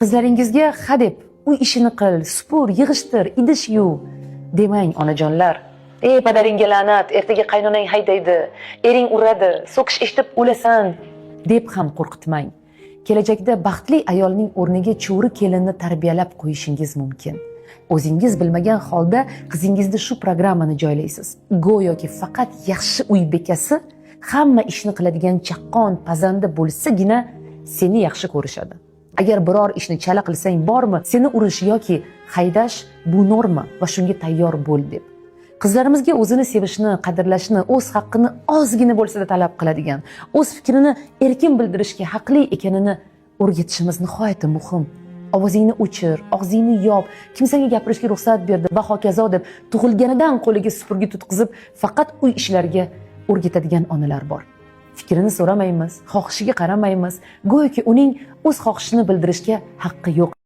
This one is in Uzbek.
Qizlaringizga hadeb "Uy ishini qil, supur, yig'ishtir, idish yuv" demang, onajonlar. "Ey, padaringga la'nat, ertaga qaynonang haydaydi, ering uradi, so'kish eshitib o'lasan" deb ham qo'rqitmang. Kelajakda baxtli ayolning o'rniga cho'ri kelinni tarbiyalab qo'yishingiz mumkin. O'zingiz bilmagan holda qizingizda shu programmani joylaysiz. Go'yoki faqat yaxshi uy bekasi, hamma ishni qiladigan chaqqon pazanda bo'lsagina, seni yaxshi ko'rishadi. Agar biror ishni chala qilsang bormi, seni urish yoki haydash bu norma va shunga tayyor bo'l deb. Qizlarimizga o'zini sevishni, qadrlashni, o'z haqqini ozgina bo'lsa-da talab qiladigan, o'z fikrini erkin bildirishga haqli ekanini o'rgatishimiz nihoyatda muhim. "Ovozingni o'chir, og'zingni yop, kim senga gapirishga ruxsat berdi" va hokazo deb tug'ilganidan qo'liga supurgi tutqizib, faqat uy ishlariga o'rgatadigan onalar bor. Fikrini so'ramaymiz, xohishiga qaramaymiz, go'yoki uning o'z xohishini bildirishga haqqi yo'q.